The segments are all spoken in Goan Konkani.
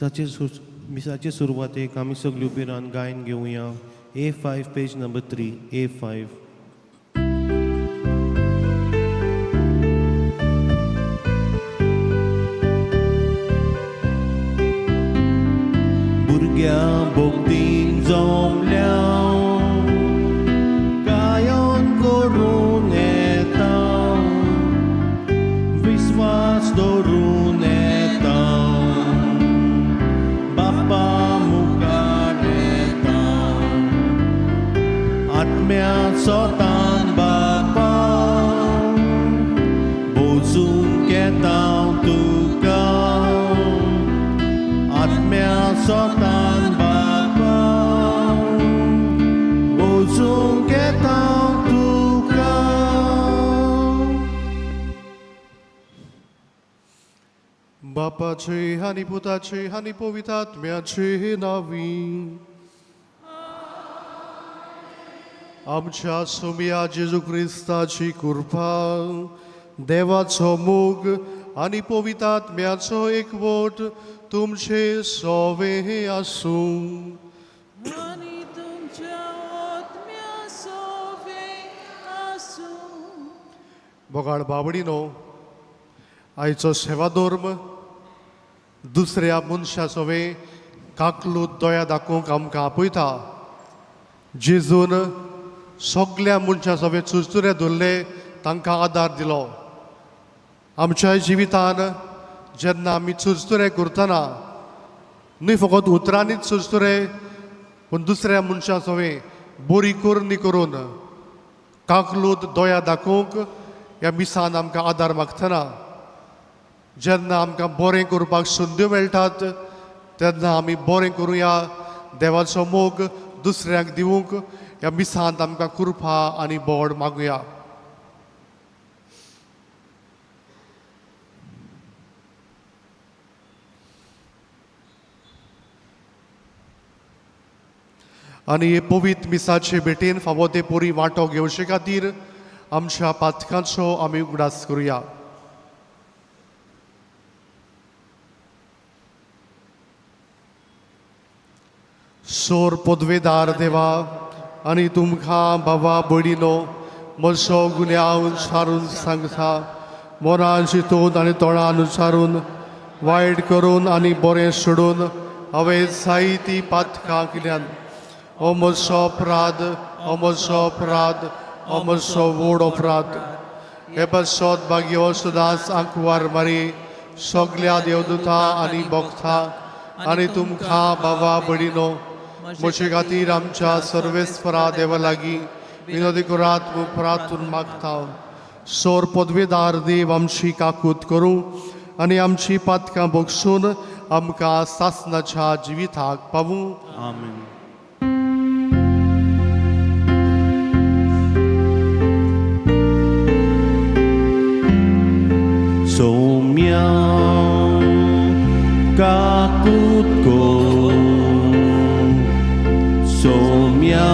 मिसाचे सुरवातेक आमी सगळी उबी रावन गायन घेवया. A5 page number 3, A5. भुरग्यां भोगतीन जमल्या गायन करून येता, विस्वास दवरून येता, बापा मुखार येता, आत्म्या सोतान बापा बोजूंक येता तुका, आत्म्या सोतान बापा बोजूंक येता तुका. बापाचे आनी पुताचे आनी पवित्र आत्म्याचे नावी. आमच्या सोम्या जेजू क्रिस्ताची कृपा, देवाचो मोग आनी पवित्र आत्म्याचो एकवट तुमचे सोवे आसूं. आनी तुमच्या आत्म्या सोवे आसूं. बोगाळ बाबडीनो, आयचो सेवाधर्म दुसऱ्या मनशा सोवे काकलूत दया दाखोवंक आमकां आपयता. जेजून सगल्या मनशां सोवे चुरचुरे धरले, तांकां आदार दिलो. आमच्या जिवितान जेन्ना आमी चुरचुरे करतना न्हय फकत उतरांनीच चुरचुरे, पूण दुसऱ्या मनशां सोवे बरी करणी करून काकलूत दया दाखोवंक ह्या मिसान आमकां आदार मागतना, जेन्ना आमकां बरें करपाक संद्यो मेळटात तेन्ना आमी बरें करुया. देवाचो मोग दुसऱ्यांक दिवंक ह्या मिसांत आमकां कृपा आनी बोड मागुया. आनी हे पवित्र मिसाचे भेटेन फावो ते पोरी वांटो घेवचे खातीर आमच्या पातकांचो आमी उगडास करुया. सोर पदवेदार देवा आनी तुमकां बाबा भयणीनो म्हजो गुन्यांव सारून सांगता. मनान चिंतून आनी तोंडान उच्चारून, वायट करून आनी बरें सोडून हांवें जायतीं पातकां केल्यान. हो म्हजो अपराध, हो म्हजो अपराध, हो म्हजो व्हड अपराध. हे पासत भाग्य सदांच आंकवार मारी, सगल्या देवदूता आनी भक्ता आनी तुमकां बाबा भयणीनो म्हजे खातीर आमच्या सर्वेस्परा देवा लागीं विनोदी करात प्रार्थून मागता. सोर पदवेदार देव आमची काकूत करूं आनी आमची पातकां बगसून आमकां सासनाच्या जिविताक पावूं. आमेन. सौम्या काकूत को, सौम्या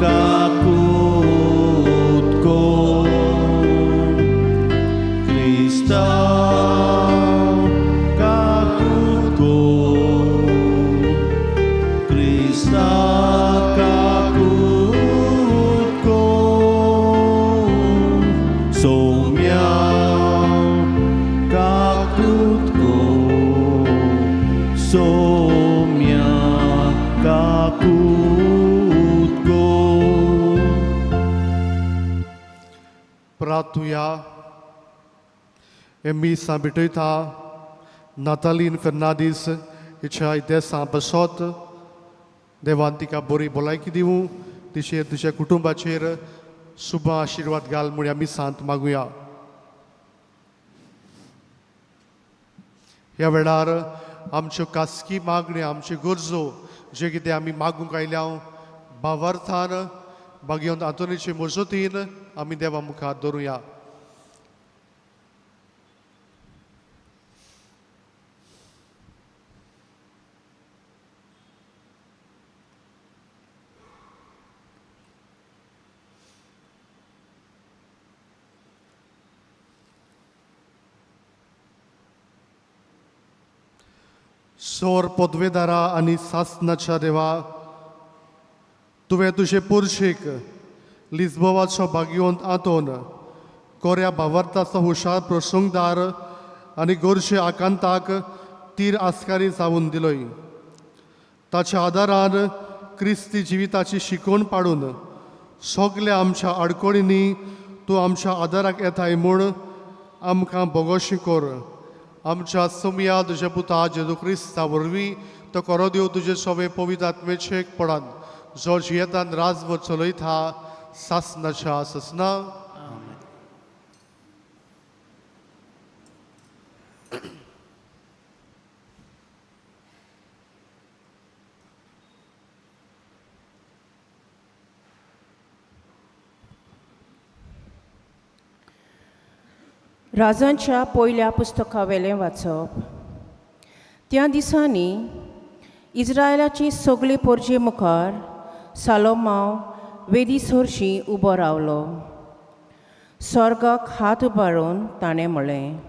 काकूत को, क्रिस्ता काकूत को, क्रिस्ता काकूत को, सौम्या काकूत को, सौम्या काकूत को. प्रार्थुया. हे मिसां भेटयता नातालीन फेर्नादीस हिच्या इतिहासा बसत देवान तिका बरी भलायकी दिवूं, तिचेर तिच्या कुटुंबाचेर शुभ आशिर्वाद घाल म्हूण ह्या मिसांत मागुया. ह्या वेळार आमच्यो खासगी मागण्यो, आमच्यो गरजो जे कितें आमी मागूंक आयल्या भावार्थान भाग्यवंत आंतोनीचे मजतीन आमी देवा मुखार दवरुया. सोर पदवेदारा आनी सासनाच्या देवा, तुवें तुजे पुरशीक लिज्बोवाचो भाग्यवंत आंतोन कोऱ्या भावार्थाचो हुशार प्रसंगदार आनी गोरशे आकांताक तीर आस्कारी जावन दिलोय. ताच्या आदारान क्रिस्ती जिविताची शिकवण पाडून सगल्या आमच्या आडखळींनी तूं आमच्या आदाराक येताय म्हूण आमकां बोगोशी कर. आमच्या सुमया तुज्या पुता जेजू क्रिस्ता वरवीं तो करो देव तुजे सोवे पवित्र आत्मेचेक पडान जो जियेतान राजवट चलयता सासनाच्या ससना. राजांच्या पयल्या पुस्तकावेलें वाचप. त्या दिसांनी इज्रायलाची सगळी पोरजे मुखार सालोमाव वेदी सरशी उबो रावलो. स्वर्गाक हात उबारून ताणें म्हणलें,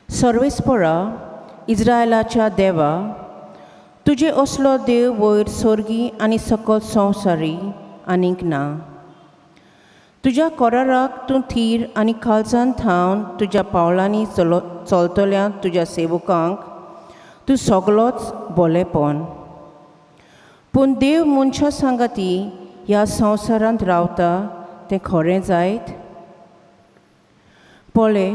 सर्वेस्परा इज्रायलाच्या देवा, तुजे असलो देव वयर स्वर्गी आनी सकल संवसारी आनीक ना. तुज्या कोराराक तूं थीर आनी काळजान थावन तुज्या पावलांनी चलो चलतल्या तुज्या सेवकांक तूं सगलोच बोलेपण. पूण देव मनशा सांगाती ह्या संवसारांत रावता तें खरें जायत? पळय,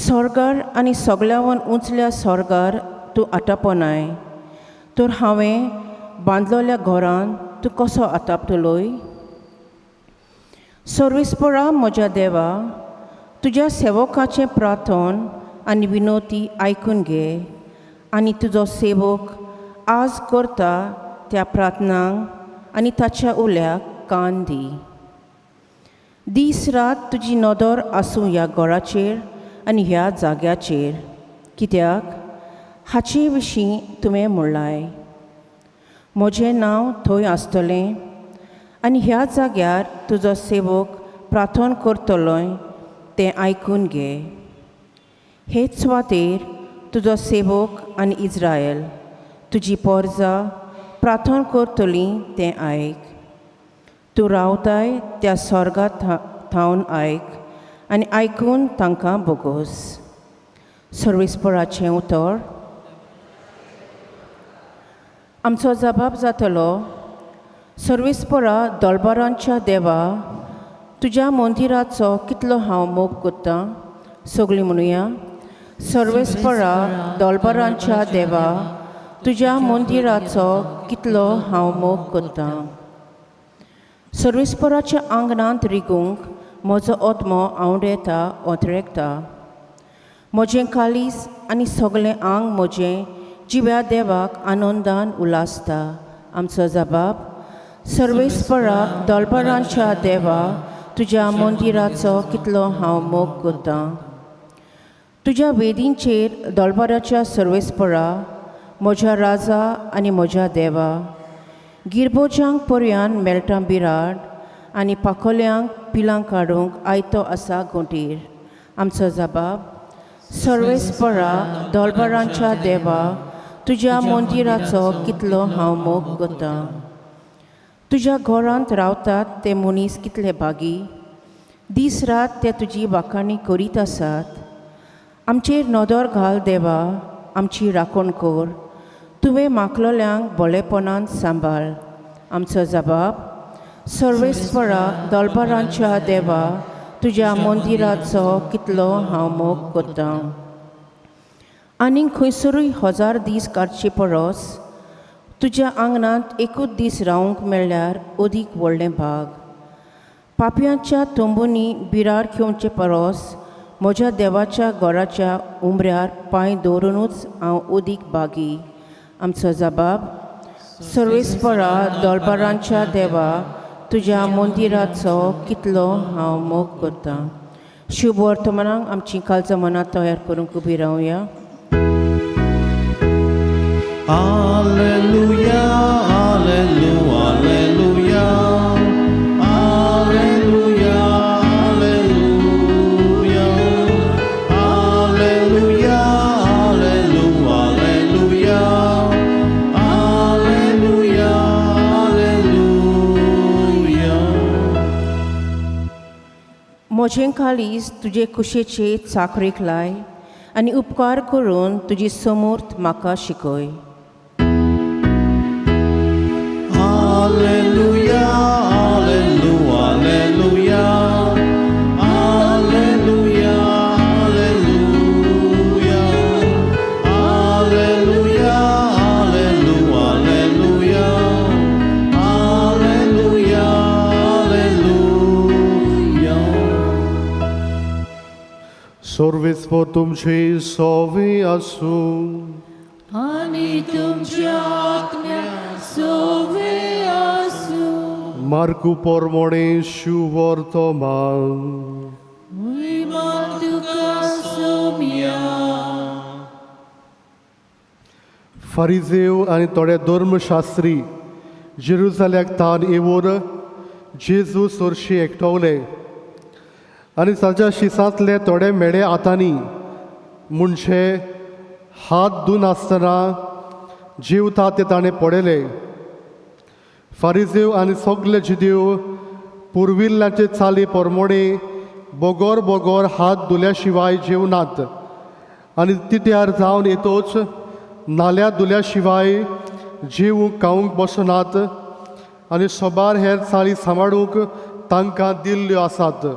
स्वर्गार आनी सगल्यावन उंचल्या स्वर्गार तूं आटापनाय, तर हांवें बांदलोल्या घरान तूं कसो आटापतलोय? सर्वेस्परा म्हज्या देवा, तुज्या सेवकाचें प्रार्थन आनी विनोती आयकून घे आनी तुजो सेवक आज करता त्या प्रार्थनांक आनी ताच्या उल्याक कान दी. दीस रात तुजी नदर आसूं ह्या घराचेर आनी ह्या जाग्याचेर, कित्याक हाचे विशीं तुवें म्हणलाय, म्हजें नांव थंय आसतलें आनी ह्या जाग्यार तुजो सेवक प्रार्थन करतलोय तें आयकून घे. हेच सुवातेर तुजो सेवक आनी इज्रायल तुजी पोरजा प्रार्थन करतली तें आयक. तूं रावताय त्या स्वर्गा थावन आयक आनी आयकून तांकां बोगोस. सर्वेस्पराचें उतर. आमचो जबाब जातलो. सर्वेस्परा दोलबारांच्या देवा, तुज्या मंदिराचो कितलो हांव मोग करतां. सगळीं म्हणुया. सर्वेस्परा दोलबारांच्या देवा, तुज्या मंदिराचो कितलो हांव मोग करतां. सर्वेस्पराच्या आंगणांत रिगूंक म्हजो आत्मो आवडेता ओतरेकता. म्हजें काळीज आनी सगळें आंग म्हजें जिव्या देवाक आनंदान उलासता. आमचो जबाब. सर्वेस्परा दोलबारांच्या देवा, तुज्या मंदिराचो कितलो हांव मोग करतां. तुज्या वेदींचेर दोलबाराच्या सर्वेस्परा म्हज्या राजा आनी म्हज्या देवा, गिरबोजांक पर्यान मेळटा बिराड आनी पाखोल्यांक पिलां काडूंक आयतो आसा गोंटीर. आमचो जबाब. सर्वेस्परा दोलबारांच्या देवा, तुज्या मंदिराचो कितलो हांव मोग करतां. तुज्या घरांत रावतात ते मनीस कितले भागी, दीस रात ते तुजी वाखाणी करीत आसात. आमचेर नदर घाल देवा, आमची राखण कर, तुवें मागलोल्यांक बोलेपणान सांबाळ. आमचो जबाब. सर्वेस्परा दोलबारांच्या देवा, तुज्या मंदिराचो कितलो हांव मोग करतां. आनीक खंयसरूय हजार दीस काडचे परस तुज्या आंगणांत एकूच दीस रावंक मेळ्ळ्यार अदीक व्हडलें भाग. पापयांच्या तंबूंनी बिराड घेवचे परस म्हज्या देवाच्या घराच्या उमऱ्यार पांय दवरुनूच हांव अदीक भागी. आमचो जबाब. सर्वेस्परा दोलबारांच्या देवा, तुज्या मंदिराचो कितलो हांव मोग करतां. शुभ वर्तमानाक आमची काळजां मनां तयार करूंक उबी रावया. Alleluia, alleluia, alleluia, alleluia, alleluia, alleluia, alleluia, म्हजें काळीज तुजे कुशेचे चाकरेक लाय आनी उपकार करून तुजी समर्थ म्हाका शिकय. Alleluia, Alleluia, Alleluia, Alleluia, Alleluia, Alleluia, Alleluia, Alleluia, Alleluia. सर्वेस्पर तुमचे सोवे आसूं. आनी तुमच्या आत्म्या सोवे आसूं. मार्कू पोरमोणे शुवर्तमान. विमान तुका सोम्या. फारिजेव आनी थोडे धर्मशास्त्री जेरुजाल्याक तान येवन जेजू सरशी एकटवले आनी ताच्या शिसांतले थोडे मेळे हातांनी म्हणजे हात धुनासतना जेवता ते ताणें पळयले. फारिजेव आनी सगले जिदेव पुर्विल्ल्याचे चाली पोरमोणे बोगोर बोगोर हात धुल्या शिवाय जेवनात आनी तिट्यार जावन येतोच नाल्या धुल्या शिवाय जेवूंक खावंक बसनात आनी सोबार हेर चाली सांबाळूंक तांकां दिल्ल्यो आसात.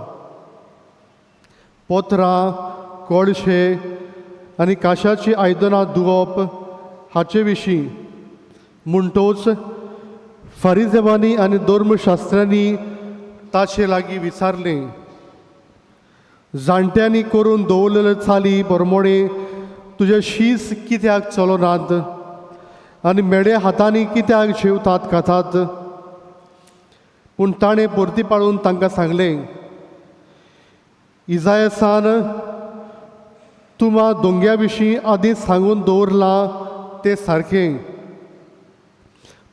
पोत्रां कोळशे आनी काशाचीं आयदनां धुवप हाचे विशीं म्हणटोच फारिजेवांनी आनी धर्मशास्त्र्यांनी ताचे लागीं विचारलें, जाणट्यांनी करून दवरलेले चाली बरमोणे तुजे शीस कित्याक चलनात आनी मेडे हातांनी कित्याक जेवतात खातात? पूण ताणें परती पाळून तांकां सांगलें, इजायसान तुमा दोंग्या विशीं आदींच सांगून दवरलां तें सारकें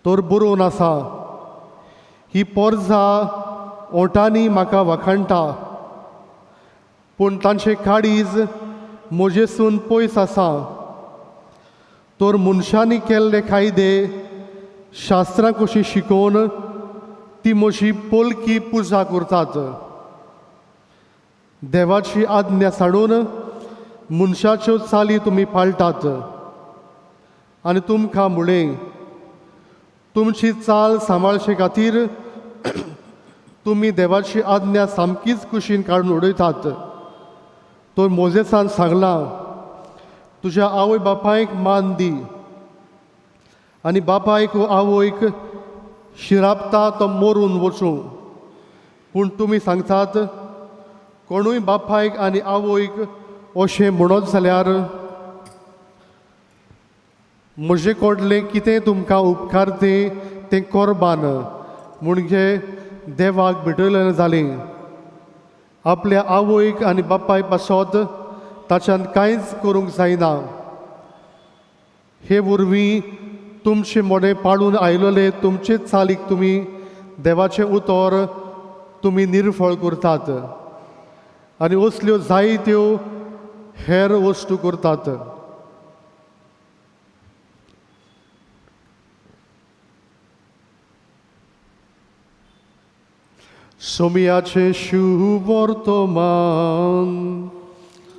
तर बरोवन आसा, ही पोरजा ओंठांनी म्हाका वाखाणटा पूण तांचें काळीज म्हजेसून पयस आसा. तर मनशांनी केल्ले कायदे शास्त्रां कशी शिकोवन ती म्हजी पोलकी पुजा करतात. देवाची आज्ञा साडून मनशाच्यो चाली तुमी पाळटात. आनी तुमकां म्हणलें, तुमची चाल सांबाळचे खातीर तुमी देवाची आज्ञा सामकीच कुशीन काडून उडयतात. तर मोजेसान सांगलां, तुज्या आवय बापायक मान दी आनी बापायक आवयक शिरापता तो मरून वचूं. पूण तुमी सांगतात, कोणूय बापायक आनी आवयक अशें म्हणत जाल्यार म्हजे कडलें कितें तुमकां उपकारतें तें कोरबान म्हणजे देवाक भेटयलें जालें. आपल्या आवयक आनी बापाय पासत ताच्यान कांयच करूंक जायना. हे वरवीं तुमचे मोडे पाळून आयलोले तुमचे चालीक तुमी देवाचें उतर तुमी निर्फळ करतात आनी असल्यो जायत्यो हेर वस्तू करतात. सोमियाचें शुवर्तमान.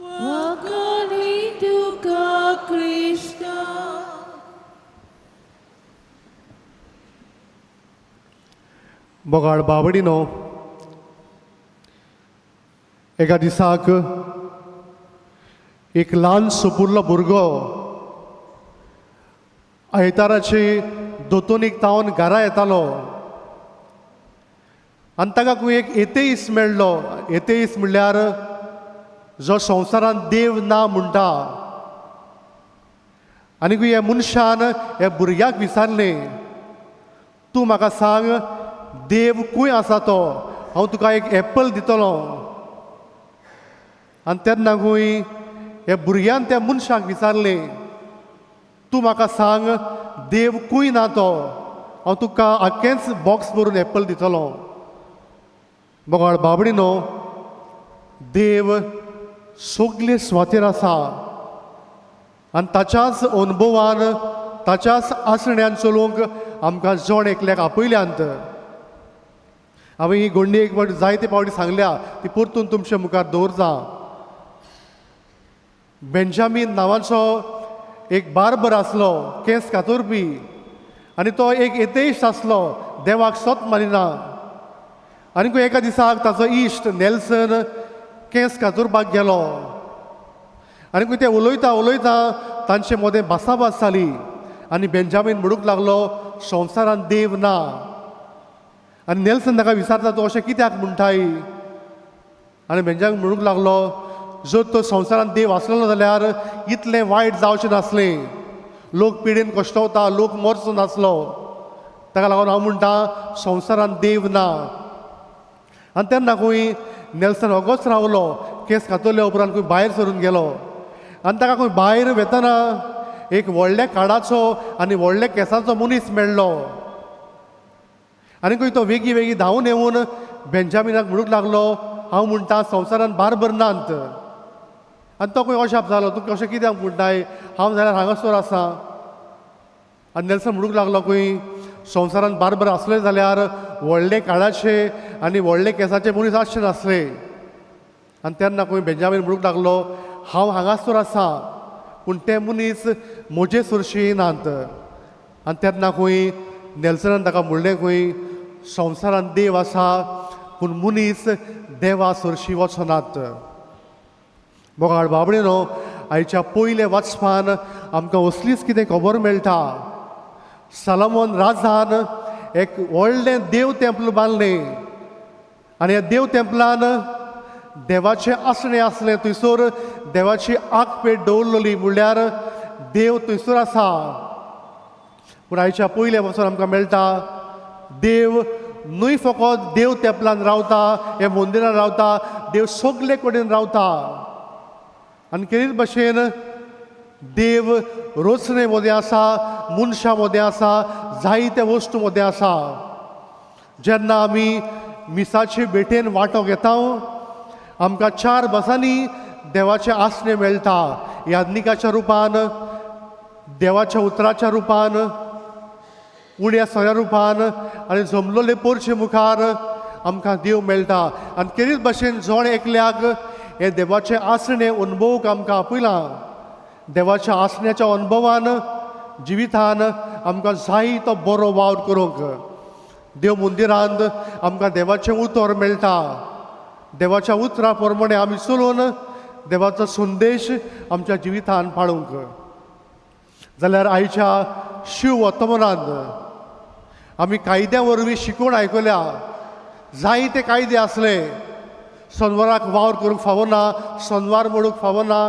वाखाणी तुका क्रिस्ता. बोगाळ बावडिनो, एका दिसाक एक ल्हान सुपुल्लो भुरगो आयताराचे दोतोनीक तावन घरा येतालो आनी ताका खंय एक एतेईस मेळ्ळो. एतेईस म्हणल्यार जो संवसारांत देव ना म्हणटा. आनी ह्या मनशान ह्या भुरग्याक विचारलें, तूं म्हाका सांग देव खंय आसा तो, हांव तुका एक एप्पल दितलो. आनी तेन्ना खंय ह्या भुरग्यान त्या मनशाक विचारलें, तूं म्हाका सांग देव खंय ना तो, हांव तुका आख्खेंच बॉक्स भरून एप्पल दितलो. बोगाळ बाबडिनो, देव सगले सुवातेर आसा आनी ताच्याच अनुभवान ताच्याच आसण्यान चलोवंक आमकां जण एकल्याक आपयल्यांत. हांवें ही गोंडी एक फावटी जायते फावटी सांगल्या, ती परतून तुमच्या मुखार दवरता. बेंजामीन नांवाचो एक बार्बर आसलो, केंस कातोरपी, आनी तो एक एतेइस्ट आसलो, देवाक सत मानिना. आनी एका दिसाक ताचो इश्ट नेल्सन केंस कातोरपाक गेलो आनी ते उलयता उलयता तांचे मदें भासाभास जाली आनी बेंजामीन म्हणूंक लागलो, संवसारांत देव ना. आनी नेल्सन ताका विचारता, तूं अशें कित्याक म्हणटाय? आनी बेंजामीन म्हणूंक लागलो, जर तो संवसारांत देव आसलेलो जाल्यार इतलें वायट जावचें नासलें, लोक पिडेन कश्टवता, लोक मरचो नासलो. ताका लागून हांव म्हणटा संवसारांत देव ना. आनी तेन्ना खंय नेल्सन ओगोच रावलो, केंस कातरल्या उपरांत खंय भायर सरून गेलो. आनी ताका खंय भायर वेतना एक व्हडल्या काडाचो आनी व्हडल्या केंसाचो मनीस मेळ्ळो. आनी खंय तो वेगीं वेगीं धांवून येवन बेंजामिनाक म्हणूंक लागलो, हांव म्हणटा संवसारांत बारबर नात. आनी तो खंय अजाप जालो, तूं कशें कित्याक म्हणटाय, हांव जाल्यार हांगासर आसा. आनी नेल्सन म्हणूंक लागलो, खंय संवसारांत बारबर आसले जाल्यार व्हडले काळाचे आनी व्हडले केंसाचे मनीस आसचे नासले. आनी तेन्ना खंय बेंजामीन म्हणूंक लागलो, हांव हांगासर आसा, पूण ते मनीस म्हजे सरशी नात. आनी तेन्ना खंय नेल्सनान ताका म्हणलें, खंय संवसारांत देव आसा, पूण मनीस देवा सरशी वचनात. मोगाळ बाबडेनो, आयच्या पयल्या वाचपान आमकां असलीच कितें खबर मेळटा. सलोमन राजान एक व्हडलें देव तेंपल बांदलें आनी ह्या देव तेंपलान देवाचें आसणें आसलें, थंयसर देवाची आगपेट दवरलेली, म्हणल्यार देव थंयसर आसा. पूण आयच्या पयल्या पासून आमकां मेळटा, देव न्हय फकत देव तेंपलान रावता, ह्या मंदिरान रावता, देव सगले कडेन रावता. आनी केरीच भशेन देव रोचणे मदें आसा, मनशां मदें आसा, जायते वस्तू मदें आसा. जेन्ना आमी मिसाचे भेटेन वांटो घेता, आमकां चार बसांनी देवाचें आसणें मेळटा, याज्ञिकाच्या रुपान, देवाच्या उतराच्या रुपान, उण्या सोऱ्या रुपान, आनी जमलोले पोरचे मुखार आमकां देव मेळटा. आनी केरीच भशेन जण एकल्याक हें देवाचें आसणें अणभवूंक आमकां आपयलां. देवाच्या आसण्याच्या अणभवान जिवितान आमकां जाय तो बरो वावर करूंक. देव मंदिरांत आमकां देवाचें उतर मेळटा. देवाच्या उतरा प्रमाणे आमी चलून देवाचो संदेश आमच्या जिवितान पाळूंक. जाल्यार आयच्या शिव वर्तमानांत आमी कायद्या वरवीं शिकोवन आयकल्या, जायते कायदे आसले, सनवाराक वावर करूंक फावना, सनवार मोडूंक फावना,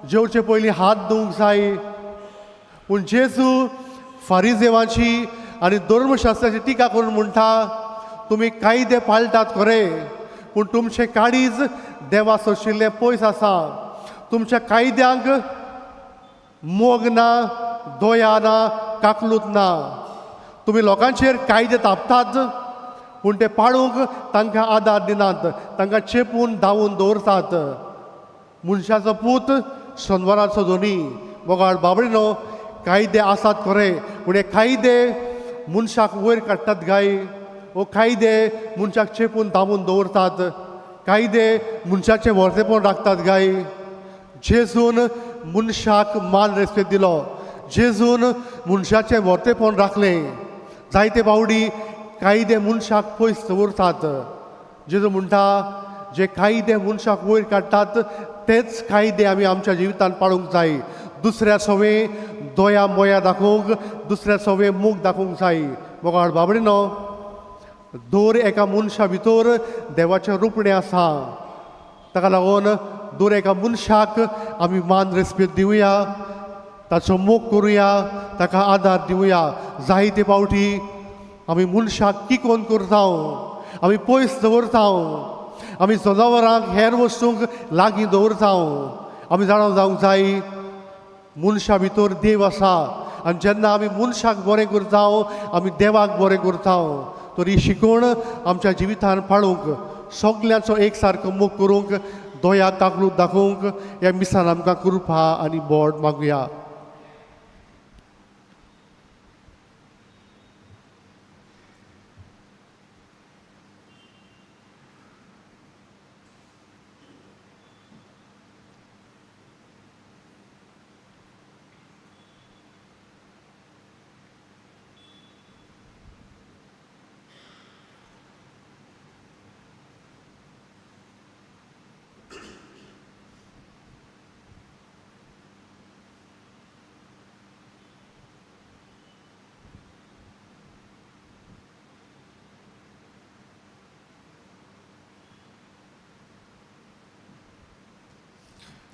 जेवचे पयलीं हात धुवंक जाय. पूण जेजू फारिजेवाची आनी धर्मशास्त्राची टिका करून म्हणटा, तुमी कायदे पाळटात खरें, पूण तुमचें काळीज देवा सोशिल्लें पयस आसा. तुमच्या कायद्यांक मोग ना, दया ना, काकलूत ना. तुमी लोकांचेर कायदे तापतात, पूण ते पाळूंक तांकां आदार दिनात, तांकां चेपून धांवून दवरतात. मनशाचो पूत सनवाराचो धनी. मोगाळ बाबडिनो, कायदे आसात खरें, पूण हे कायदे मनशाक वयर काडटात गाय, वो कायदे मनशाक चेपून दामून दवरतात, कायदे मनशाचें व्हरतेपण राखतात गाय. जेजून मनशाक मान रेस्पेद दिलो, जेजून मनशाचें व्हरतेपण राखलें. जायते फावटी कायदे मनशाक पयस दवरतात. जेजू म्हणटा, जे कायदे मनशाक वयर काडटात तेच कायदे आमी आमच्या जिवितांत पाळूंक जाय. दुसऱ्या सवे दया मोया दाखोवंक, दुसऱ्या सवे मोग दाखोवंक जाय. मोगाळ बाबडिनो, दर एका मनशा भितर देवाचें रुपणें आसा. ताका लागून दर एका मनशाक आमी मान रेस्पेद दिवया, ताचो मोग करुया, ताका आदार दिवया. जायते फावटी आमी मनशाक किकोन करता, आमी पयस दवरता, आमी जनावरांक हेर वस्तूंक लागीं दवरता. आमी जाणा जावंक जाय मनशा भितर देव आसा, आनी जेन्ना आमी मनशाक बरें करता, आमी देवाक बरें करता. तर ही शिकवण आमच्या जिवितान पाळूंक, सगल्यांचो एक सारको मोग करूंक, दया काकलूत दाखोवंक ह्या मिसान आमकां कृपा आनी बोड मागुया.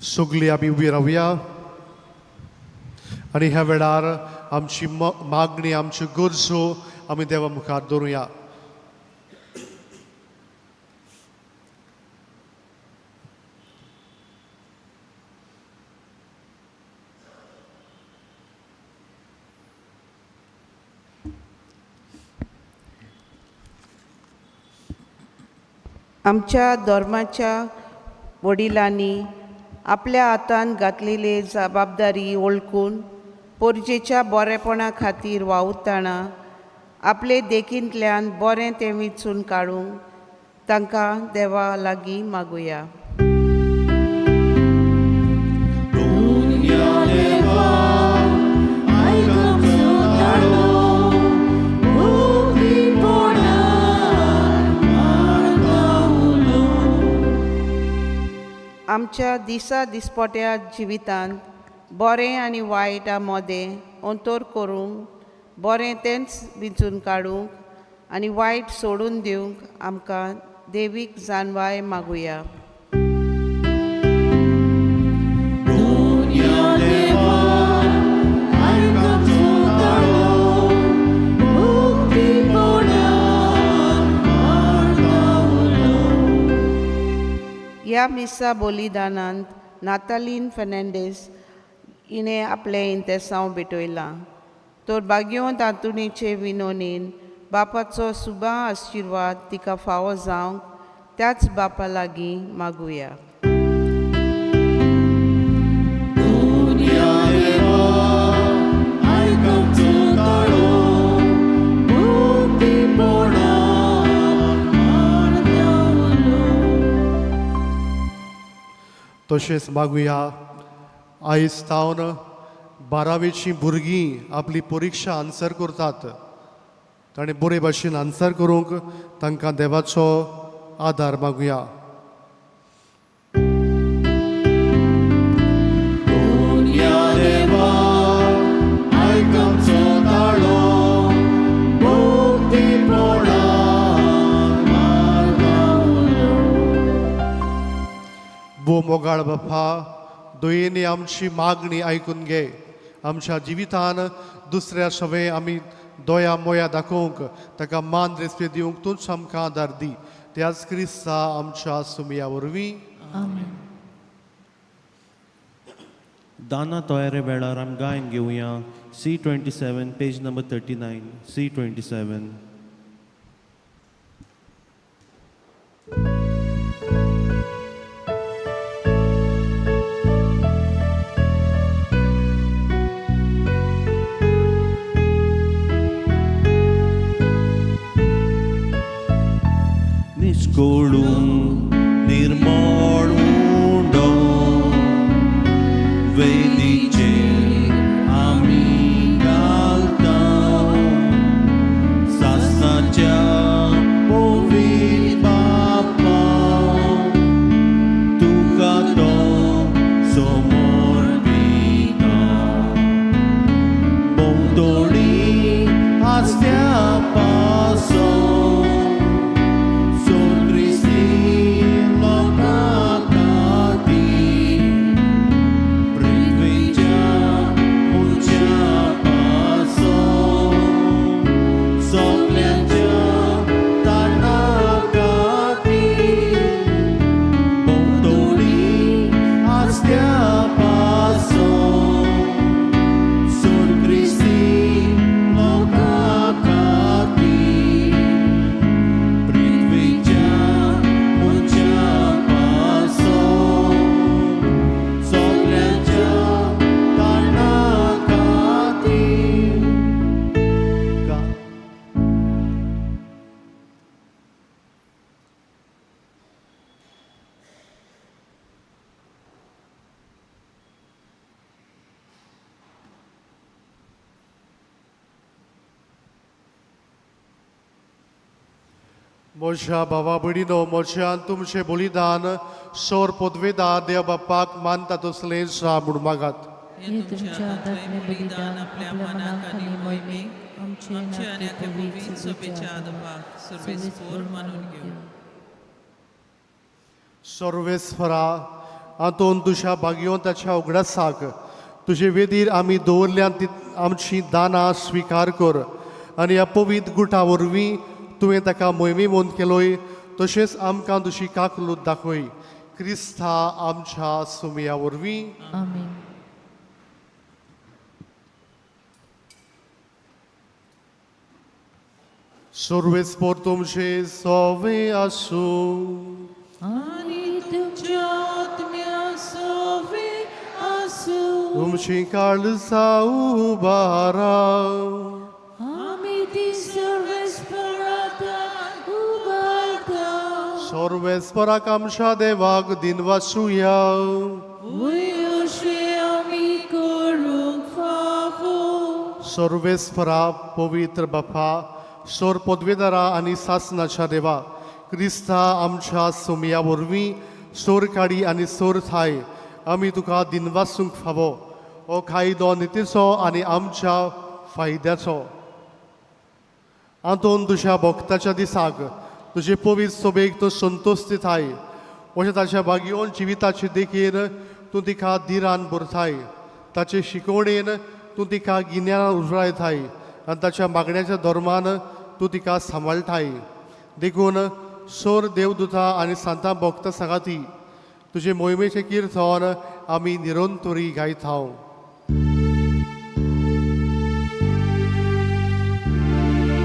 सगळीं आमी उबी रावया आनी ह्या वेळार आमची मागणी, आमच्यो गरजो आमी देवा मुखार दवरुया. आमच्या धर्माच्या वडिलांनी आपल्या हातान घातलेली जबाबदारी वळखून पोरजेच्या बरेपणा खातीर वावुरतना आपले देखींतल्यान बरें तें विचून काडूंक तांकां देवा लागीं मागुया. आमच्या दिसा दिसपट्या जिवितांत बरें आनी वायटा मदें अंतर करूंक, बरें तेंच विंचून काडूंक आनी वायट सोडून दिवंक आमकां देवीक जानवाय मागुया. ह्या मिसा बलिदानांत नातालीन फेर्नांडीस हिणें आपलें इंतेसांव भेटयलां तर भाग्यवंत आंतोनीचे विनोनीन बापाचो सुबा आशिर्वाद तिका फावो जावंक त्याच बापा लागीं मागुया. तशेंच मागुया आयज तावन बारावेचीं भुरगीं आपली परिक्षा आन्सर करतात, ताणें बरे भाशेन आन्सर करूंक तांकां देवाचो आदार मागुया. भो मोगाळ बापा, दयेनी आमची मागणी आयकून घे. आमच्या जिवितान दुसऱ्या सवे आमी दया मोया दाखोवंक, ताका मान रेस्पेद दिवंक तूंच आमकां आदार दी. त्याच क्रिस्ता आमच्या सुमया वरवीं. दाना तयारे वेळार आमी गायन घेवया. C27 page number 39, C27. निष्कोळूं निर्मळ उंडो वेदीचेर आमी घालता, सासणाच्या पवित्र बापा तुका तो समर्पिता. भोंवतणी आसत्या पासो म्हज्या भावा भयणीनो, म्हज्यान तुमचें बलिदान सोर पदवेदार देव बापाक मानता तसलें जा म्हूण मागात. हे तुमच्या हातांतलें बलिदान आपल्या मनाक आनी मोहिमेक आमचे आमचे आनी नाते आनी पवित्र पवित्र सभेच्या सभेच्या आदाराक आदाराक सर्वेस्पोर मानून घेवं. सर्वेस्वरा, आंतोन तुज्या भाग्यवंताच्या उगडासाक तुजे वेदीर आमी दवरल्यान ती आमची दानां स्विकार कर आनी ह्या पवित्र गुटा वरवीं तुवें ताका मोहिमेवंत केलोय तशेंच आमकां तुजी काकलूत दाखय क्रिस्ता आमच्या सुमया वरवीं. आमेन. सर्वेस्पोर तुमचे सोवे आसूं. आनी तुमच्या आत्म्या सोवे आसूं. तुमची काळजा उबारा. आमी ती सर्वेस्पराक उबारता. सर्वेस्पराक आमच्या देवाक दिनवासुया. वय अशें आमी करूंक फावो. सर्वेस्परा पवित्र बापा, सोर पदवेदारा आनी सासनाच्या देवा, क्रिस्ता आमच्या सोमया वरवीं सोर काडी आनी सोर थाय आमी तुका दिनवासूंक फावो. हो कायदो नितीचो आनी आमच्या फायद्याचो. आंतोन तुज्या भक्ताच्या दिसाक तुजे पवित्र सोबेक तूं संतोश दिताय. अशें ताच्या भागयोन जिविताचे देखीन तूं तिका धिरान भरताय. ताचे शिकवणेन तूं तिका गिन्यानान उजळायताय आनी ताच्या मागण्याच्या धर्मान तूं तिका सांबाळटाय. देखून सोर देवदुता आनी सांतां भक्त सांगाती तुजे मोहिमेचें किर्तन आमी निरंतरी गायता.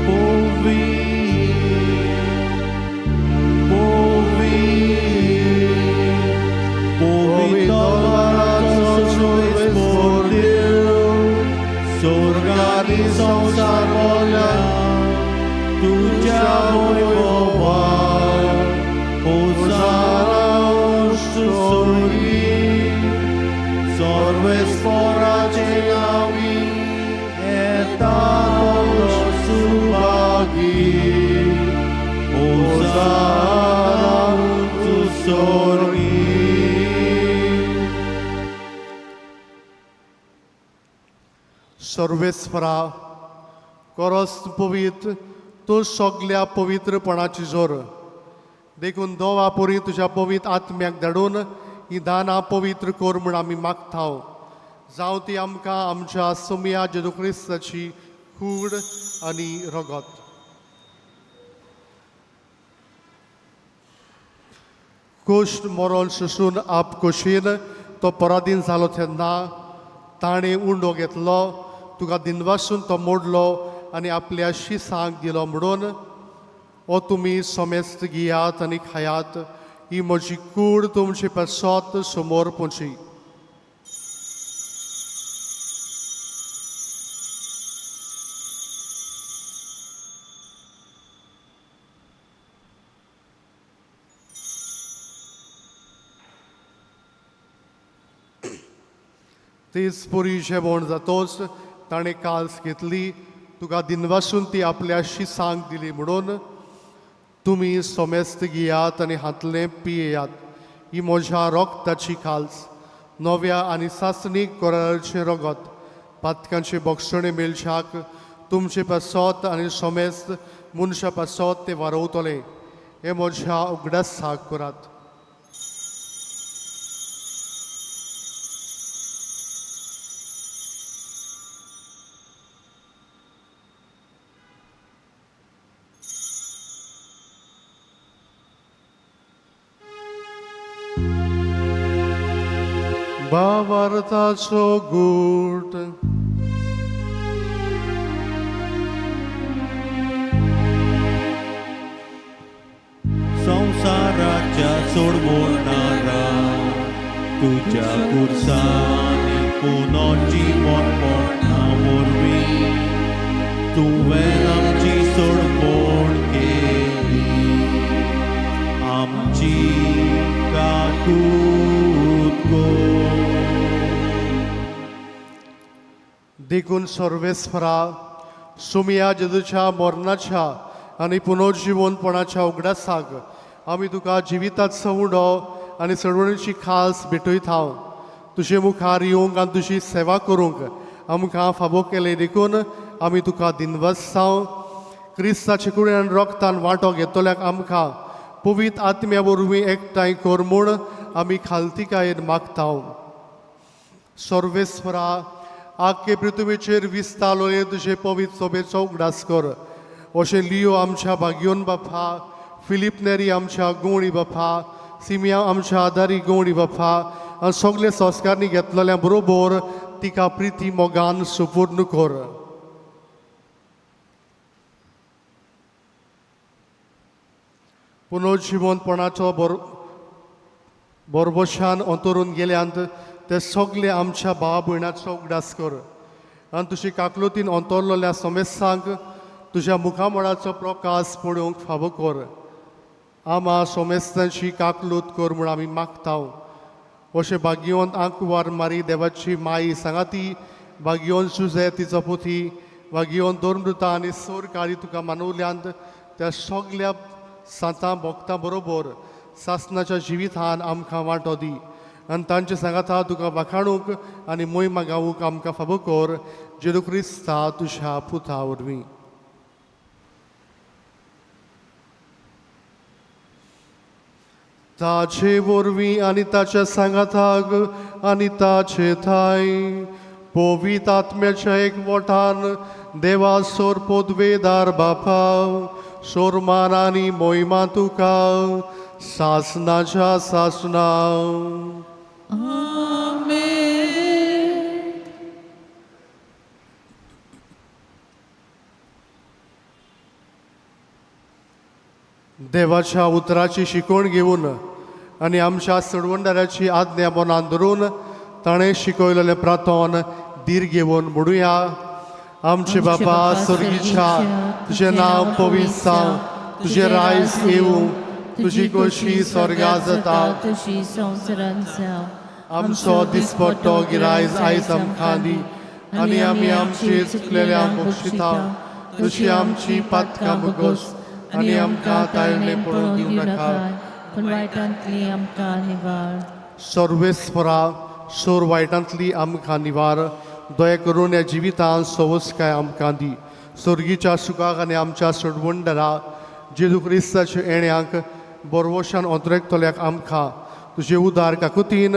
Povi, povi, सोर्गानी संसार बोल्या तुझ्या वैभवान होसाना स्वर्गी सर्वेस्पराचे नावी येता तो सुभागी होसाना स्वर्गी. सर्वेस्परा कोरस पवित्र तूं सगल्या पवित्रपणाची जोर. देखून दोवा पोरी तुज्या पवित्र आत्म्याक धाडून ही दानां पवित्र कर म्हूण आमी मागता. जावं ती आमकां आमच्या सोमया जेजू क्रिस्ताची कूड आनी रगत. कोश्ट मरण सोसून आप कोशीन तो पराधीन जालो तेन्ना ताणें उंडो घेतलो, तुका दिनवासून तो मोडलो आनी आपल्या शिसांक दिलो म्हणून, ओ तुमी समेस्त घेयात आनी खायात, ही म्हजी कूड तुमचे पासत समोर पोची. तीच पुरी जेवण जातोच ताणें काल्स घेतली, तुका दिनवासून ती आपल्या शिसांक दिली म्हणून, तुमी समेस्त घेयात आनी हातलें पियेयात, ही म्हज्या रोगताची काल्स, नव्या आनी सासणीक कराराचें रगत, पातकांचे बक्षणे मेळशाक तुमचे पासत आनी समेस्त मनशा पासत तें वारोवतलें. हें म्हज्या उगडासाक करात. भावार्थाचो गूट. संसाराच्या सोडवणारा तुझ्या कुर्सानी पुनर्जीवनपणा वरवीं तुवें आमची सोडवण केली. आमची काकूत कर. देखून सर्वेस्परा सुमया जेजूच्या मरणाच्या आनी पुनर्जिवनपणाच्या उगडासाक आमी तुका जिविताचो उडो आनी सडवणीची खास भेटयता. तुजे मुखार येवंक आनी तुजी सेवा करूंक आमकां फावो केलें देखून आमी तुका दिनवासांव. क्रिस्ताचे कुडीन रोगतान वांटो घेतल्याक आमकां पवित्र आत्म्या वरवीं एकठांय कर म्हूण आमी खालतिकायेन मागता. सर्वेस्वरा, आख्खे पृथ्वीचेर विस्तारले तुजे पवित्र सोबेचो उगडास कर. अशें लियो आमच्या भाग्योन बापा, फिलीप नेरी आमच्या गोवणी बापा, सिमिया आमच्या आदारी गोवणी बापा आनी सगळे संस्कारणी घेतलेल्या बरोबर तिका प्रिती मोगान सुपूर्ण कर. पुनर्जिवंतपणाचो बोरबोशान अंतरून गेल्यांत ते सगळे आमच्या भाव भयणाचो उगडास कर आनी तुजी काकलुतीन अंतरलेल्या समेस्तांक तुज्या मुखामळाचो प्रकाश पळोवंक फावो कर. आमा सोमेस्तांची काकलूत कर म्हूण आमी मागता. अशें भाग्यवंत आंकवार मारी देवाची माई सांगाती, भाग्यवंत सुजे तिचो पुती, भाग्यवंत धर्मदुता आनी सोरकारी तुका मानवल्यांत त्या सगल्या सांतां भोगतां बरोबर सासनाच्या जिवितान आमकां वांटो दी आनी तांचे सांगाता तुका वाखाणूंक आनी मोहिमा गावूंक आमकां फावो कर, जेजू क्रिस्ता तुज्या पुता वरवीं. ताचे वरवीं आनी ताच्या सांगाताक आनी ताचे थाय पवित्र आत्म्याच्या एकवटान देवा सोर पदवेदार बापा, सोरमान आनी मोहिमा तुका सासनाच्या सासना. आमेन. देवाच्या उतराची शिकवण घेवन आनी आमच्या सोडवणदाराची आज्ञा मनान धरून ताणें शिकयलेलें प्रार्थन धीर घेवन म्हणुया. आमचे बापा स्वर्गीच्या, तुजें नांव पवित्र जावं, तुजें रायज येवं, तुजी खोशी स्वर्गा जाता तशी संवसारांत जावं. आमचो दिसपट्टो गिरायज आयज आमकां दी आनी आमी आमची चुकलेल्या बक्षिता तशी आमची पातकां भोगोस आनी आमकां ताळणे पडून दिवं नाका, पूण वायटांतली आमकां निवार. सर्वेस्परा, सोर वायटांतली आमकां निवार. दया करून ह्या जिवितांत सवसकाय आमकां दी. स्वर्गीच्या सुखाक आनी आमच्या सोडवणदारा जेजू क्रिस्ताच्या येण्याक बोरवशान अंतरेकतल्याक आमकां तुजे उदार काकुतीन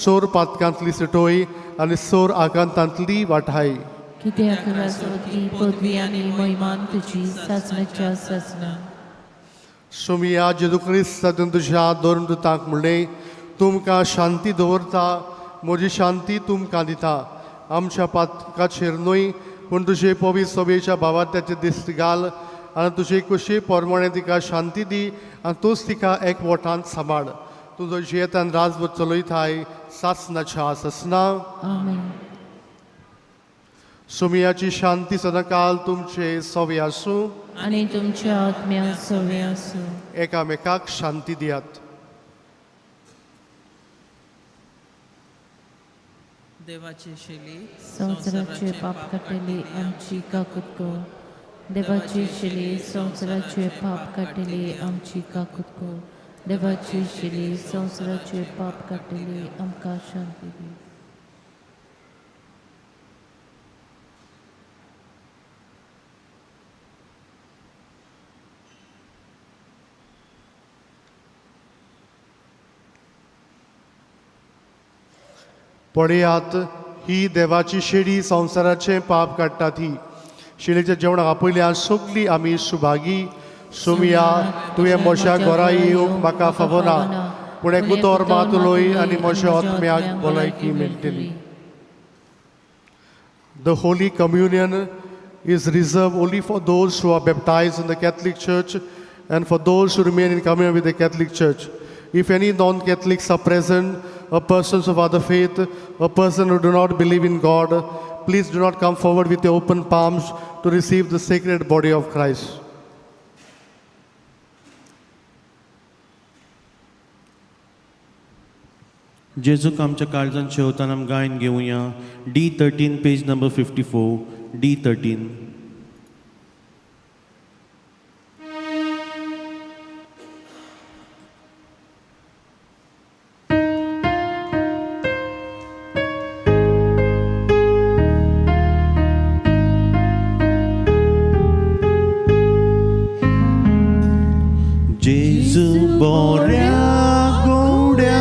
सोर पातकांतली सुटोय आनी सोर आकांतांतली वाठाय. कित्याक राजवटी, पदवी आनी महिमान तुजी सासणाच्या सासणा. सोमिया जेजू क्रिस्तातून तुज्या धर्मदुतांक म्हणलें, तुमकां शांती दवरता, म्हजी शांती तुमकां दिता. आमच्या पातकाचेर न्हय पूण तुजे पवित्र सभेच्या भावार्थ्याचे दिश्ट घाल आनी तुजे कुशी प्रमाणे तिका शांती दी आनी तूंच तिका एकवटान सांबाळ. तुजो जियेतान राजवट चलयताय सासनाच्या सासना. आमेन. सोमियाची शांती सदांकाल तुमचे सवे आसूं आनी तुमच्या आत्म्या सवे आसूं. एकामेकाक शांती दियात. देवाची शेली, संवसाराचे पाप काडटली आमची काकूत कर. देवाची शेली, संवसाराचे पाप काडटली आमची काकूत कर. देवाची शेली, संवसाराचे पाप काडटली आमकां शांती दी. पळयात, ही देवाची शेडी, संवसाराचें पाप काडटा ती. शेळीच्या जेवणाक आपयल्या सगळीं आमी सुभागी. सोमिया, तुवें म्हज्या घरा येवंक म्हाका फावना, पूण एक उतर मात उलय आनी म्हज्या आत्म्याक भलायकी मेळटली. The Holy Communion is reserved only for those who are baptized in the Catholic Church and for those who remain in communion with the Catholic Church. If any non Catholics are present, or persons of other faith, or person who do not believe in God, please do not come forward with your open palms to receive the sacred body of Christ. जेजूक आमच्या काळजान शेवतान आम गायन घेवया. D 13, page number 54, D 13. जेजू बोऱ्या गोड्या,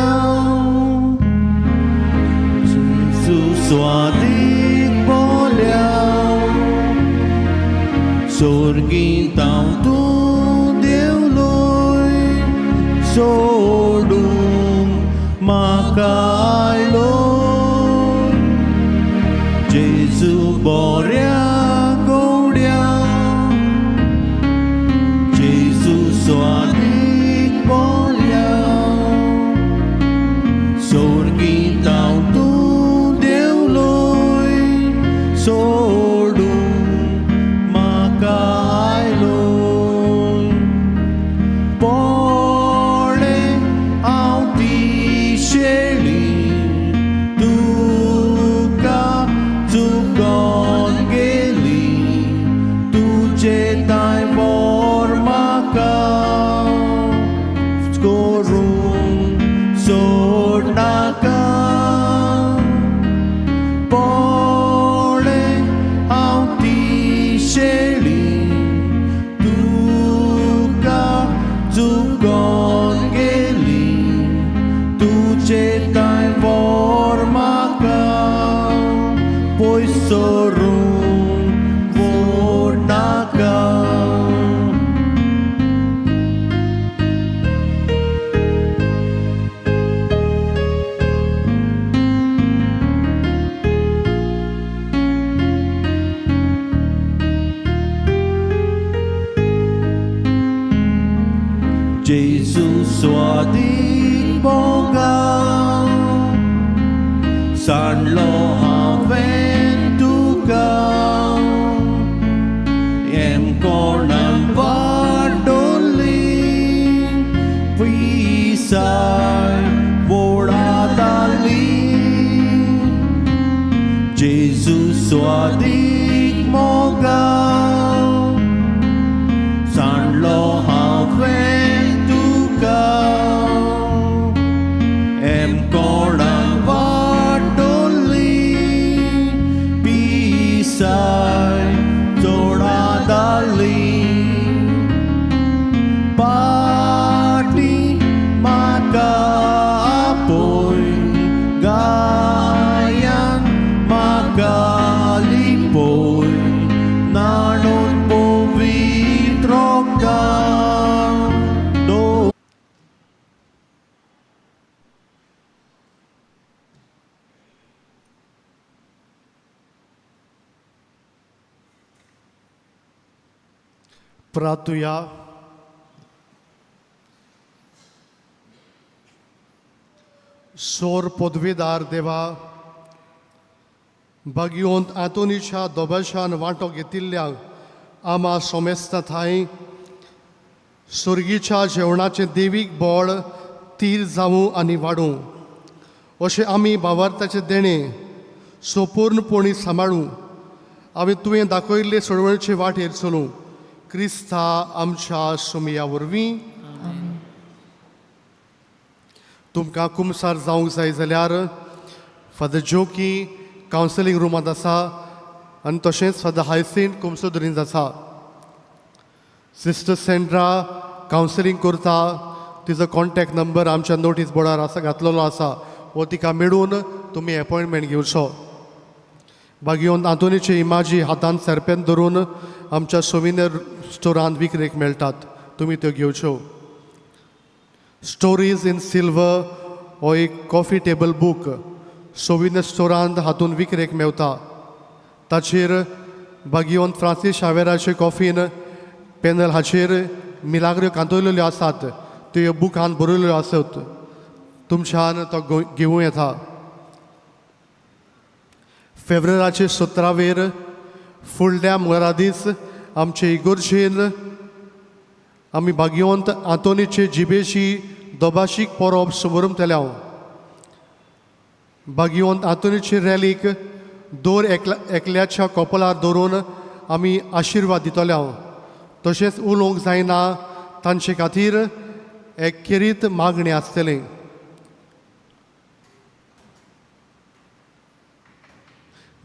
सोर्गींत हांव तूं देवलोय सोडूंक म्हाका आयलो जेजू बोऱ्या गोड्या जेजू स्वादीक बोऱ्या सोर्गींत हांव तूं देवलोय सोडूंक म्हाका आयलो पोळे हांव ती शेळी तुका चुकोन गेली तुजे तांय बोर म्हाका करूंक सोडनाका पोळे हांव ती शेळी तुका चुकोन गेली तुजे तांय बोर म्हाका पयस सरूंक नाका. जेजू स्वादीक मोगा सांडलो हांवें तुका एम कोणान वाडोली पिसाय वोडाताली जेजू स्वादीक मोगा सांडलो हांवें तुका एम कोणान वाडोली पिसाय चोडाताली पाटी म्हाका आपोय गायान म्हाका लिपोय न्हाणोन पवित्र रोगतान दो. प्रार्थुया. सोर पदवीदार देवा, भाग्यवंत आंतोनीच्या दोबाशान वांटो घेतिल्ल्यांक आमा सोमेस्ता थांय सुर्गीच्या जेवणाचें देवीक बळ तीर जावूं आनी वाडूं अशें आमी भावार्थाचें देणें सोपूर्णपणी सांबाळूं. आमी तुवें दाखयल्ले सोडवणचे वाटेर चलूं, क्रिस्ता आमच्या सोमया वरवीं. तुमकां कुमसार जावंक जाय जाल्यार फादर जोकी कावन्सिलींग रुमांत आसा आनी तशेंच फादर हायसीन कुमसोदरींत आसा. सिस्टर सेंड्रा कावन्सिलींग करता, तिजो कॉन्टॅक्ट नंबर आमच्या नोटीस बोर्डार आसा घातलेलो आसा, वो तिका मेळून तुमी एपॉयंटमेंट घेवचो. बागियोन आंतोनीचे इमाजी हातान सरपेन धरून आमच्या सोविनियर स्टोरांत विक्रेक मेळटात, तुमी त्यो घेवच्यो. स्टोरीज इन सिल्वर हो एक कॉफी टेबल बूक सोविनियर स्टोरांत हातून विक्रेक मेवता. ताचेर बागियोन फ्रांसीस शावेराचे कॉफीन पॅनल हाचेर मिलाग्र्यो कांतयलेल्यो आसात, त्यो बुकान बरयल्ल्यो आसत, तुमच्यान तो घेवूं येता. फेब्रुवाराचे 17वेर फुडल्या मंगळारा दीस आमचे इगोर्जेन आमी भाग्यवंत आंतोनीचे जिबेची दोबाशीक परब समरमतले. हांव भाग्यवंत आंतोनीचे रॅलीक दर एकल्या एकल्याच्या कपलार दवरून आमी आशिर्वाद दितले. हांव तशेंच उलोवंक जायना तांचे खातीर एक खेरीत मागणें आसतलें.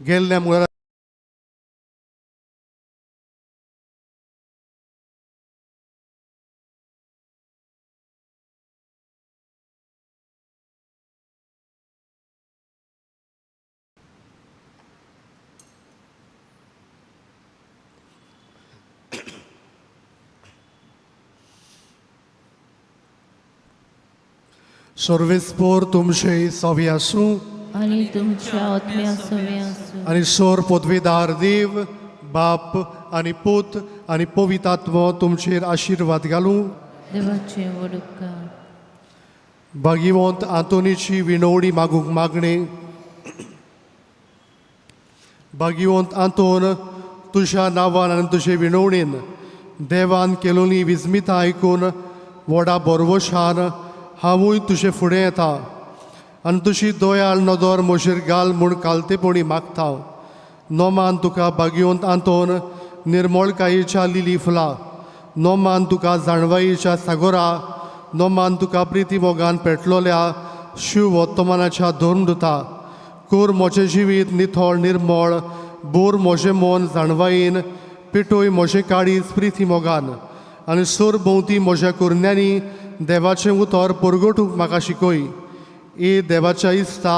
गेल्ल्या मंगळारा सर्वेस्पोर तुमचे सवी आसूं आनी तुमच्या आत्म्या सवें आसूं. आनी सोर पदवेदार देव बाप आनी पूत आनी पवितात्मो तुमचेर आशिर्वाद घालूं. देवाचे व्हड उपकार. भागिवंत आंतोनीची विनवणी मागूंक मागणें. भागिवंत आंतोन, तुज्या नांवान आनी तुजे विनवणेन देवान केलोली विस्मितां आयकून व्हडा बरवशान हांवूय तुजे फुडें येता आनी तुजी दयाळ नदर म्हजेर घाल म्हूण कालतेपणी मागता. नोमान तुका भागिवंत आंतोन निर्मळकायेच्या लिली फुलां, नोमान तुका जाणवायेच्या सागोरा, नोमान तुका प्रिती मोगान पेटलोल्या शिव वर्तमानाच्या धर्मदुता. कोर म्हजें जिवीत निथळ निर्मळ, बोर म्हजें मन जाणवायेन, पेटोय म्हजें काळीज प्रिती मोगान आनी सोर भोंवती म्हज्या कुरण्यांनी देवाचें उतर परगटूंक म्हाका शिकय. ए देवाच्या इस्ता,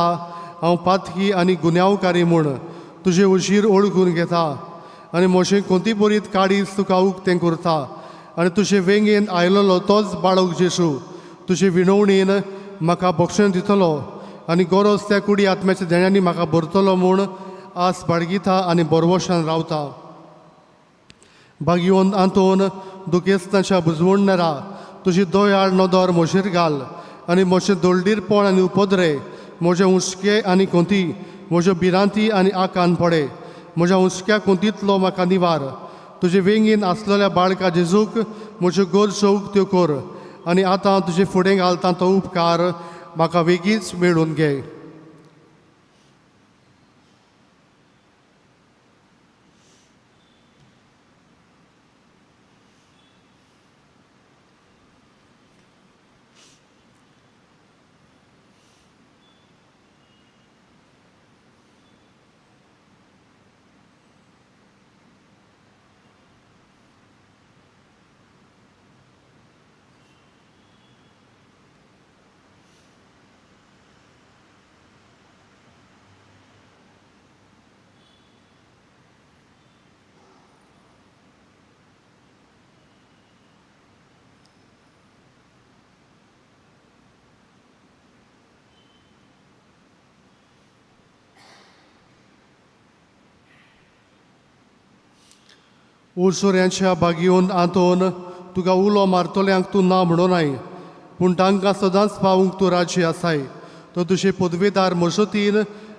हांव पातकी आनी गुन्यांवकारी म्हूण तुजे उशीर ओळखून घेता आनी म्हजें कोंतीपरीत काळीज तुका उक्तें करता आनी तुजे वेंगेन आयलेलो तोच बाळक जेसू तुजे विनवणेन म्हाका बक्षण दितलो आनी गरज त्या कुडी आत्म्याच्या देण्यांनी म्हाका भरतलो म्हूण आस बाळगिता आनी बरवशान रावता. भागिवंत आंतोन, दुखेस्ताच्या बुजवणणारा, तुजी दयाळ नदर म्हजेर घाल आनी म्हजें दोलडीरपण आनी उपद्रे, म्हजे हुस्के आनी कोंती, म्हज्यो भिरांती आनी आकान पडे, म्हज्या हुस्क्या कोंतींतलो म्हाका निवार. तुजे वेंगेन आसलेल्या बाळका जेजूक म्हज्यो गरजो उक्त्यो कर आनी आतां तुजे फुडें घालता तो उपकार म्हाका वेगींच मेळून घे. उरसुऱ्यांच्या बागयोन आंतोन, तुका उलो मारतल्यांक तूं ना म्हणोनाय, पूण तांकां सदांच पावूंक तूं राजी आसाय. तो तुजे पदवेदार मजतीन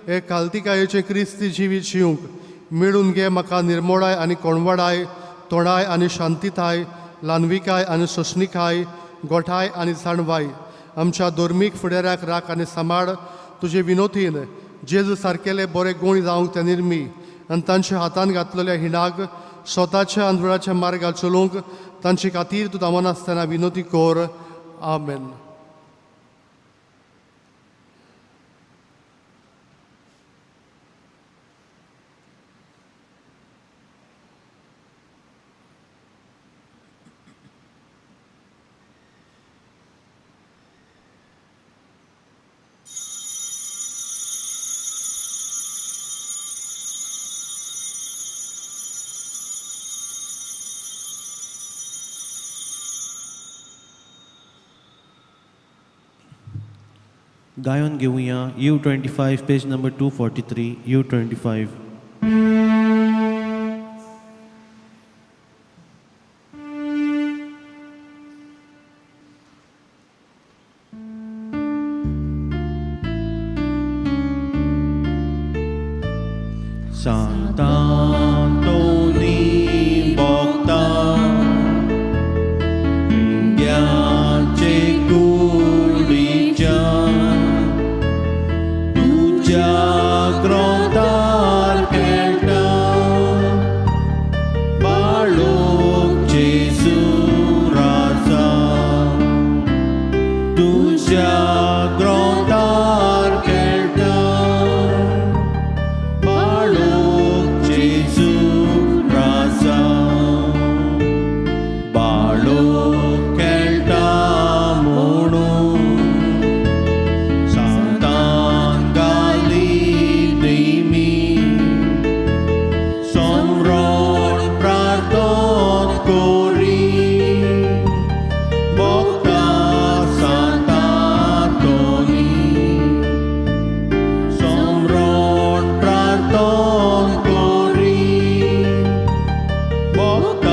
हे कालतिकायेचें क्रिस्ती जिवीत जिवंक मेळून घे. म्हाका निर्मोळाय आनी कोणवाडाय, तोंडाय आनी शांतिताय, ल्हानविकाय आनी सोंसणिकाय, गोठाय आनी जाणवाय. आमच्या धर्मीक फुडाऱ्याक राख आनी सांबाळ. तुजे विनोतीन जेजू सारकेले बरे गूण जावंक ते निर्मी आनी तांच्या हातान घातलेल्या हिणाक स्वताच्या आंदोळाच्या मार्गार चलोवंक तांचे खातीर तूं थांबनासतना विनोती कर. आमेन. गायन घेवया U25 page number 243 U25. Sant'Antoni भोगता पिंग्याचे कुडीच्या तुज्या ग्रोतार भोगता.